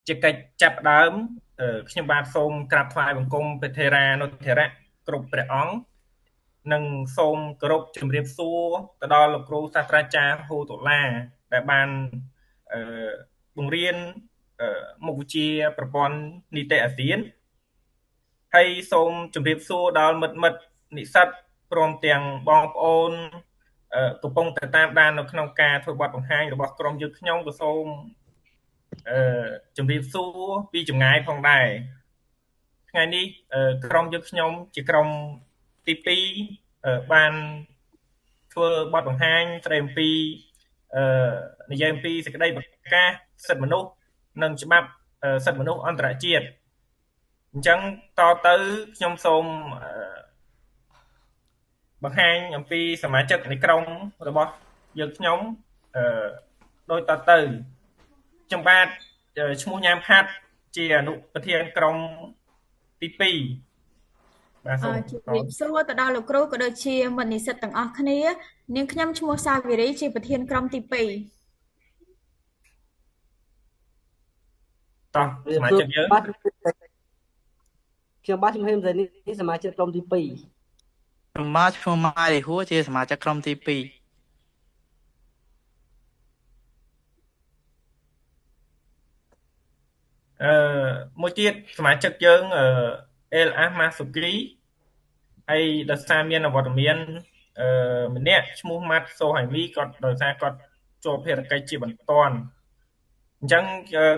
ជាកិច្ចចាប់ផ្ដើមខ្ញុំបាទសូមក្រាបថ្វាយបង្គំព្រះថេរានុថេរៈគ្រប់ព្រះអង្គនិងសូមគោរពជម្រាបសួរទៅដល់លោកគ្រូសាស្ត្រាចារ្យហ៊ូតុលាដែលបានបង្រៀនមុខវិជ្ជាប្រព័ន្ធនីតិអាស៊ានហើយសូមជម្រាបសួរដល់មិត្តនិស្សិតព្រមទាំងបងប្អូនកំពុងតែតាមដាននៅក្នុងការធ្វើបទបង្ហាញរបស់ក្រុមយើងខ្ញុំក៏សូមជម្រាបសួរពីចម្ងាយផងដែរថ្ងៃនេះក្រុមយើងខ្ញុំជាក្រុមទី2បានធ្វើបទបង្ហាញស្ដីអំពីនិយាយអំពីសេចក្តីប្រកាសសិទ្ធិមនុស្សនិងច្បាប់សិទ្ធិមនុស្សអន្តរជាតិអញ្ចឹងតទៅខ្ញុំសូមបង្ហាញអំពីសមាជិកនៃក្រុមរបស់យើងខ្ញុំដូចតទៅខ្ញុំបាទឈ្មោះញ៉ាមផាត់ជាអនុប្រធានក្រុមទី2បាទសូមជម្រាបសួរទៅដល់លោកគ្រូក៏ដូចជាមិត្តនិស្សិតទាំងអស់គ្នានាងខ្ញុំឈ្មោះសាវិរីជាប្រធានក្រុមទី2តោះសមាជិកយើងខ្ញុំបាទឈ្មោះហេមសែនេះសមាជិកក្រុមទី2ខ្ញុំបាទឈ្មោះម៉ាយហួរជាសមាជិកក្រុមទី2មួយទៀតសមាជិកយើងអេលអាសម៉ាស៊ូគីហើយដោយសារមានអវត្តមានម្នាក់ឈ្មោះម៉ាត់សូហៃមីគាត់ដោយសារគាត់ជាប់ភារកិច្ចជាបន្ទាន់អញ្ចឹង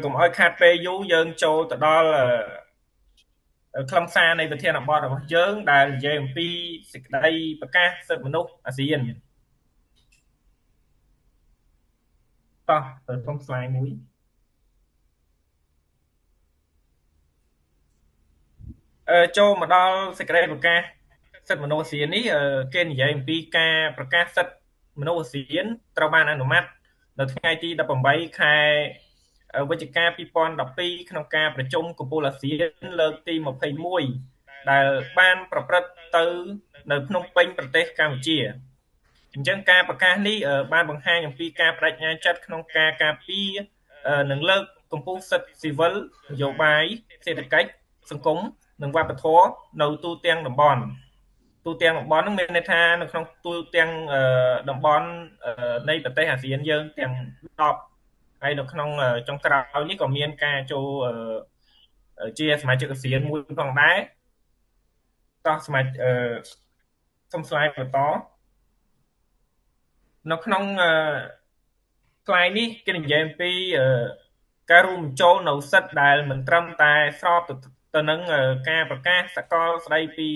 កុំឲ្យខាតពេលយូរយើងចូលទៅដល់ខ្លឹមសារនៃប្រធានបទរបស់យើងដែលនិយាយអំពីសេចក្តីប្រកាសសិទ្ធិមនុស្សអាស៊ានតោះទៅសុំស្លាយមួយចូលមកដល់សេចក្តីប្រកាសសិទ្ធិមនុស្សអាស៊ាននេះគេនិយាយអំពីការប្រកាសសិទ្ធិមនុស្សអាស៊ានត្រូវបានអនុម័តនៅថ្ងៃទី18ខែវិច្ឆិកា2012ក្នុងការប្រជុំកំពូលអាស៊ានលើកទី21ដែលបានប្រព្រឹត្តទៅនៅភ្នំពេញប្រទេសកម្ពុជាអញ្ចឹងការប្រកាសនេះបានបង្ហាញអំពីការបដិញ្ញាចិត្តក្នុងការការពារនិងលើកកម្ពស់សិទ្ធិស៊ីវិលនយោបាយសេដ្ឋកិច្ចសង្គមនិងវប្បធម៌នៅទូទាំងតំបន់ទូទាំងតំបន់ហ្នឹងមានន័យថានៅក្នុងទូទាំងតំបន់នៃប្រទេសអាស៊ានយើងទាំង10ហើយនៅក្នុងចុងក្រោយនេះក៏មានការចូលជាសមាជិកអាស៊ានមួយផងដែរតោះសមាជសុំស្លាយបន្តនៅក្នុងស្លាយនេះគេនិយាយអំពីការរួមបញ្ចូលនៅសិទ្ធិដែលមិនត្រឹមតែស្របទៅនឹងការប្រកាសសកលស្ដីពី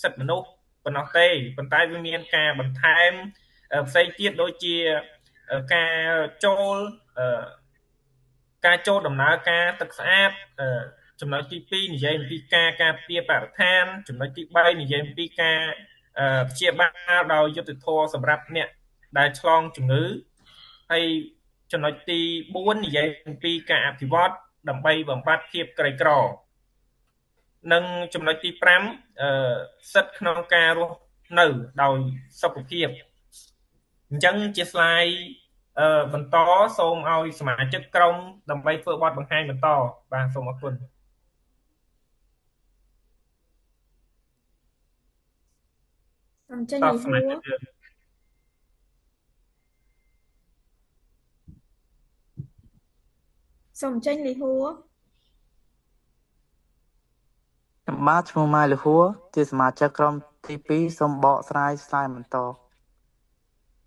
សិទ្ធិមនុស្សប៉ុណ្ណោះទេប៉ុន្តែវាមានការបន្ថែមផ្សេងទៀតដូចជាការចូលដំណើរការទឹកស្អាតចំណុចទី2និយាយអំពីការការពារបរិស្ថានចំណុចទី3និយាយអំពីការព្យាបាលដោយយុត្តិធម៌សម្រាប់អ្នកដែលឆ្លងជំងឺហើយចំណុចទី4និយាយអំពីការអភិវឌ្ឍដើម្បីបំបត្តិភាពក្រីក្រនិងចំណុចទី5សិទ្ធិក្នុងការរស់នៅដោយសុខភាពអញ្ចឹងជាស្លាយបន្តសូមឲ្យសមាជិកក្រុមដើម្បីធ្វើបទបង្ហាញបន្តបាទសូមអរគុណសូមចេញលីហួរសូមចេញលីហួរខ្ញុំបាទឈ្មោះម៉ាយលហួរជាសមាជិកក្រុមទី2សូមបកស្រាយស្លាយបន្ត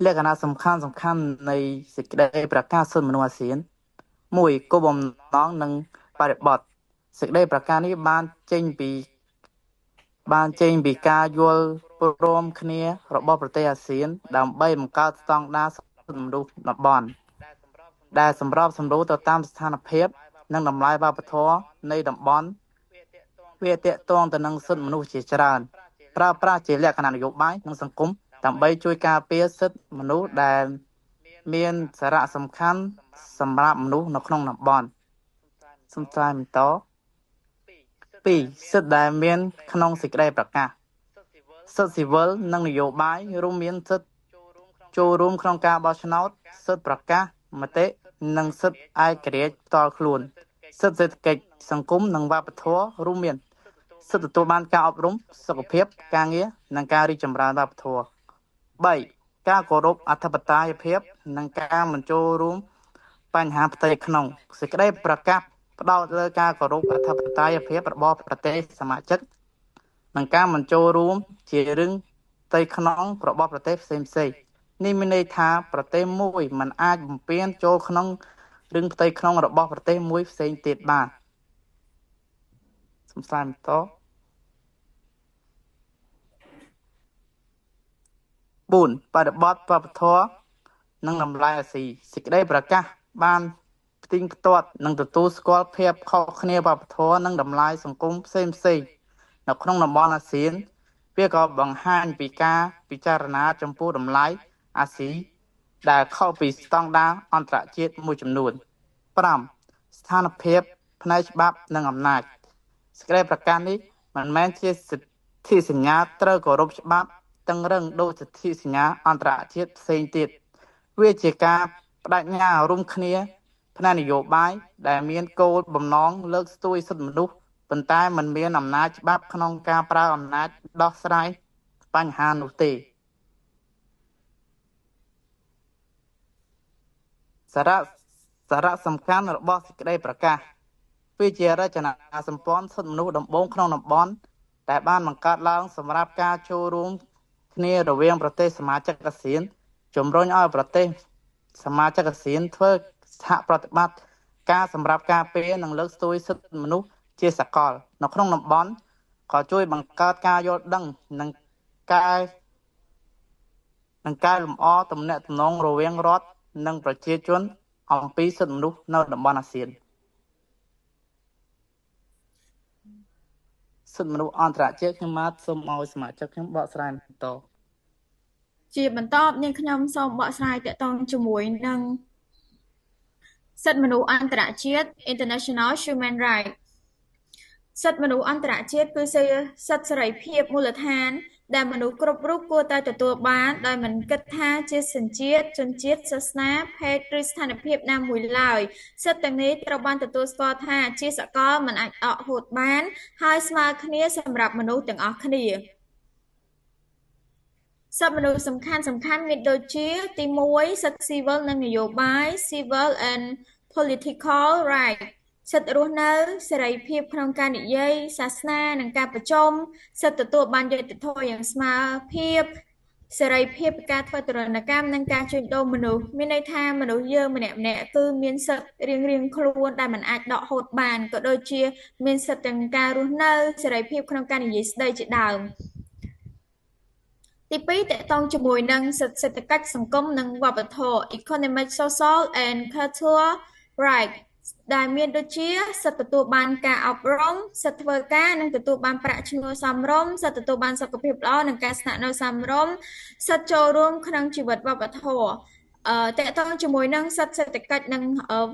លក្ខណៈសំខាន់នៃសេចក្តីប្រកាសសិទ្ធិមនុស្សអាស៊ាន1គោលបំណងនិងបរិបទសេចក្តីប្រកាសនេះបានចេញពីការយល់ព្រមគ្នារបស់ប្រទេសអាស៊ានដើម្បីបង្កើតស្តង់ដារសិទ្ធិមនុស្សតំបន់ដែលសម្របសម្រួលទៅតាមស្ថានភាពនិងតម្លៃវប្បធម៌នៃតំបន់វាទាក់ទងទៅនឹងសិទ្ធិមនុស្សជាច្រើនប្រើប្រាស់ជាលក្ខណៈនយោបាយនិងសង្គមដើម្បីជួយការពារសិទ្ធិមនុស្សដែលមានសារៈសំខាន់សម្រាប់មនុស្សនៅក្នុងតំបន់សូមស្រាយបន្ត2សិទ្ធិដែលមានក្នុងសេចក្តីប្រកាសសិទ្ធិស៊ីវិលនិងនយោបាយរួមមានសិទ្ធិចូលរួមក្នុងការបោះឆ្នោតសិទ្ធិប្រកាសមតិនិងសិទ្ធិឯករាជ្យផ្ទាល់ខ្លួន សិទ្ធិសេដ្ឋកិច្ចសង្គមនិងវប្បធម៌រួមមានសិទ្ធិទទួលបានការអប់រំសុខភាពការងារនិងការរីកចម្រើនវប្បធម៌3ការគោរពអធិបតេយ្យភាពនិងការមិនចូលរួមបញ្ហាផ្ទៃក្នុងសេចក្តីប្រកាសផ្ដោតលើការគោរពអធិបតេយ្យភាពរបស់ប្រទេសសមាជិកនិងការមិនចូលរួមជារឿងផ្ទៃក្នុងរបស់ប្រទេសផ្សេងៗនេះមានន័យថាប្រទេសមួយមិនអាចបំពានចូលក្នុងរឿងផ្ទៃក្នុងរបស់ប្រទេសមួយផ្សេងទៀតបានសំសាយបន្ត4បរិបទវប្បធម៌និងតម្លៃអាស៊ីសេចក្តីប្រកាសបានផ្ទៀងផ្ទាត់និងទទួលស្គាល់ភាពខុសគ្នាវប្បធម៌និងតម្លៃសង្គមផ្សេងផ្សេងនៅក្នុងតំបន់អាស៊ានវាក៏បង្ហាញពីការពិចារណាចំពោះតម្លៃអាស៊ីដែលខុសពីស្តង់ដារអន្តរជាតិមួយចំនួន5ស្ថានភាពផ្នែកច្បាប់និងអំណាចសេចក្តីប្រកាសនេះមិនមែនជាសិទ្ធិសញ្ញាត្រូវគោរពច្បាប់តឹងរឹងដូចសិទ្ធិសញ្ញាអន្តរជាតិផ្សេងទៀតវាជាការបដិញ្ញារួមគ្នាផ្នែកនយោបាយដែលមានគោលបំណងលើកស្ទួយសិទ្ធិមនុស្សប៉ុន្តែមិនមានអំណាចច្បាប់ក្នុងការប្រើអំណាចដោះស្រាយបញ្ហានោះទេសារៈសំខាន់របស់សេចក្តីប្រកាសវាជារចនាសម្ព័ន្ធសិទ្ធិមនុស្សដំបូងក្នុងតំបន់ដែលបានបង្កើតឡើងសម្រាប់ការចូលរួមគ្នារវាងប្រទេសសមាជិកអាស៊ានជំរុញឲ្យប្រទេសសមាជិកអាស៊ានធ្វើសហប្រតិបត្តិការសម្រាប់ការពារនិងលើកស្ទួយសិទ្ធិមនុស្សជាសកលនៅក្នុងតំបន់ក៏ជួយបង្កើតការយល់ដឹងនិងកែលម្អទំនាក់ទំនងរវាងរដ្ឋនិងប្រជាជនអំពីសិទ្ធិមនុស្សនៅតំបន់អាស៊ានសិទ្ធិមនុស្សអន្តរជាតិខ្ញុំបាទសូមឲ្យសមាជិកខ្ញុំបកស្រាយបន្តជាបន្តនាងខ្ញុំសូមបកស្រាយទាក់ទងជាមួយនឹងសិទ្ធិមនុស្សអន្តរជាតិ International Human Rights សិទ្ធិមនុស្សអន្តរជាតិគឺសិទ្ធិសេរីភាពមូលដ្ឋានដែលមនុស្សគ្រប់រូបគួរតែទទួលបានដោយមិនគិតថាជាសញ្ជាតិជនជាតិសាសនាភេទឬស្ថានភាពណាមួយឡើយសិទ្ធិទាំងនេះត្រូវបានទទួលស្គាល់ថាជាសកលមិនអាចដកហូតបានហើយស្មើគ្នាសម្រាប់មនុស្សទាំងអស់គ្នាសិទ្ធិមនុស្សសំខាន់ៗមានដូចជាទី1សិទ្ធិស៊ីវិលនិងនយោបាយ Civil and Political Rights សិទ្ធិរស់នៅសេរីភាពក្នុងការនិយាយសាសនានិងការប្រជុំសិទ្ធិទទួលបានយុត្តិធម៌យ៉ាងស្មើភាពសេរីភាពពីការធ្វើទរណកម្មនិងការជួញដូរមនុស្សមានន័យថាមនុស្សយើងម្នាក់ៗគឺមានសិទ្ធិរៀងៗខ្លួនដែលមិនអាចដកហូតបានក៏ដូចជាមានសិទ្ធិទាំងការរស់នៅសេរីភាពក្នុងការនិយាយស្ដីជាដើមទី2តកតងជាមួយនឹងសិទ្ធិសេដ្ឋកិច្ចសង្គមនិងវប្បធម៌ Economic Social and Cultural Rights ដែលមានដូចជាសិទ្ធិទទួលបានការអប់រំសិទ្ធិធ្វើការនិងទទួលបានប្រាក់ឈ្នួលសមរម្យសិទ្ធិទទួលបានសុខភាពល្អនិងការស្នាក់នៅសមរម្យសិទ្ធិចូលរួមក្នុងជីវិតវប្បធម៌តកតងជាមួយនឹងសិទ្ធិសេដ្ឋកិច្ចនិង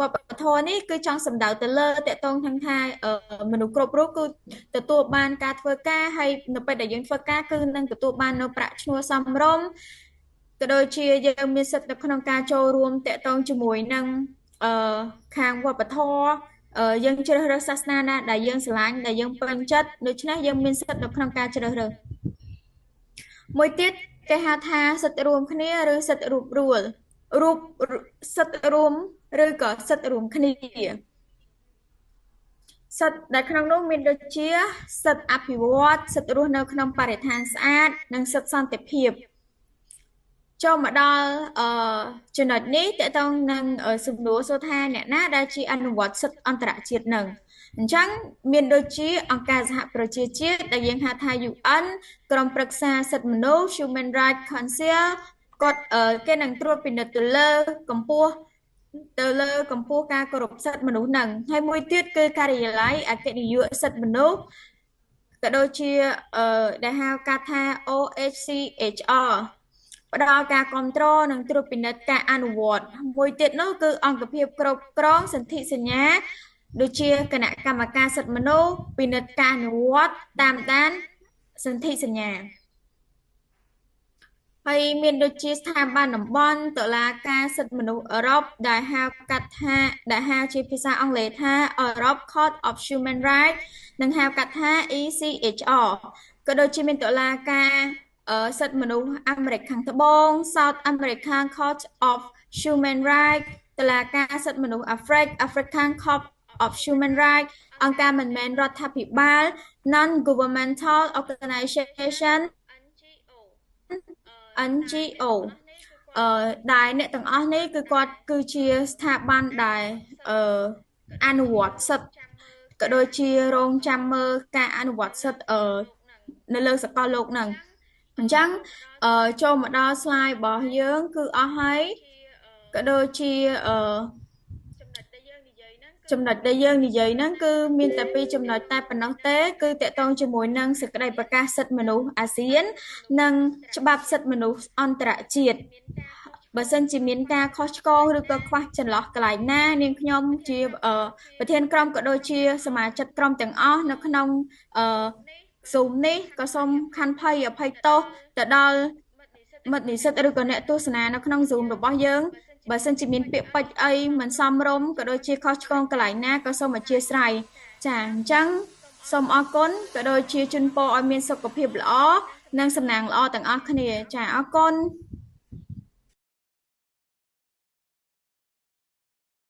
វប្បធម៌នេះគឺចង់សំដៅទៅលើតកតងទាំងថាមនុស្សគ្រប់រូបគឺទទួលបានការធ្វើការហើយនៅពេលដែលយើងធ្វើការគឺនឹងទទួលបាននៅប្រាក់ឈ្នួលសមរម្យក៏ដូចជាយើងមានសិទ្ធិនៅក្នុងការចូលរួមតកតងជាមួយនឹងខាងវប្បធម៌យើងជ្រើសរើសសាសនាណាដែលយើងស្រឡាញ់ដែលយើងពេញចិត្តដូច្នេះយើងមានសិទ្ធិនៅក្នុងការជ្រើសរើសមួយទៀតគេហៅថាសិទ្ធិរួមគ្នាឬសិទ្ធិរួបរួលរូបសិទ្ធិរួមឬក៏សិទ្ធិរួមគ្នាសិទ្ធិដែលក្នុងនោះមានដូចជាសិទ្ធិអភិវឌ្ឍសិទ្ធិរស់នៅក្នុងបរិស្ថានស្អាតនិងសិទ្ធិសន្តិភាពចូលមកដល់ចំណុចនេះតកតងនឹងសំណួរសួរថាអ្នកណាដែលជាអនុវត្តសិទ្ធិអន្តរជាតិនឹងអញ្ចឹងមានដូចជាអង្គការសហប្រជាជាតិដែលយើងហៅថា UN ក្រុមប្រឹក្សាសិទ្ធិមនុស្ស Human Rights Council គាត់គេនឹងត្រួតពិនិត្យទៅលើកម្ពស់ការគោរពសិទ្ធិមនុស្សនឹងហើយមួយទៀតគឺការិយាល័យអគ្គនាយកសិទ្ធិមនុស្សក៏ដូចជាដែលហៅកាត់ថា OHCHR ផ្ដល់ការគ្រប់គ្រងនិងត្រួតពិនិត្យការអនុវត្តមួយទៀតនោះគឺអង្គភាពគ្រប់គ្រងសន្ធិសញ្ញាដូចជាគណៈកម្មការសិទ្ធិមនុស្សពិនិត្យការអនុវត្តតាមដានសន្ធិសញ្ញា ហើយមានដូចជាស្ថាប័នតំបន់តុលាការសិទ្ធិមនុស្សអឺរ៉ុបដែលហៅកាត់ថាដែលហៅជាភាសាអង់គ្លេសថា Europe Court of Human Rights និងហៅកាត់ថា ECHR ក៏ដូចជាមានតុលាការសិទ្ធិមនុស្សអាមេរិកខាងត្បូង South American Court of Human Rights តុលាការសិទ្ធិមនុស្សអាហ្វ្រិក African Court of Human Rights អង្គការមិនមែនរដ្ឋាភិបាល Non Governmental Organization NGO អឺដែលអ្នកទាំងអស់នេះគឺគាត់គឺជាស្ថាប័នដែលអឺអនុវត្តសិទ្ធិក៏ដូចជារងចាំមើលការអនុវត្តសិទ្ធិអឺនៅលើសកលលោកហ្នឹងអញ្ចឹងអឺចូលមកដល់ slide របស់យើងគឺអស់ហើយក៏ដូចជាអឺចំណុចដែលយើងនិយាយហ្នឹងគឺមានតែពីរចំណុចតែប៉ុណ្ណោះទេគឺតកតងជាមួយនឹងសេចក្តីប្រកាសសិទ្ធិមនុស្សអាស៊ាន និងច្បាប់សិទ្ធិមនុស្សអន្តរជាតិបើសិនជាមានការខុសឆ្គងឬក៏ខ្វះចន្លោះកន្លែងណានាងខ្ញុំជាប្រធានក្រុមក៏ដូចជាសមាជិកក្រុមទាំងអស់នៅក្នុងអឺ Zoom នេះក៏សូមខន្តីអភ័យទោសទៅដល់មិត្តនិស្សិតឬក៏អ្នកទស្សនានៅក្នុង Zoom របស់យើងបើសិនជាមានពាក្យពេចន៍អីមិនសមរម្យក៏ដូចជាខុសឆ្គងកន្លែងណាក៏សូមអធ្យាស្រ័យចាអញ្ចឹងសូមអរគុណក៏ដូចជាជូនពរឲ្យមានសុខភាពល្អនិងសំណាងល្អទាំងអស់គ្នាចាអរគុណ។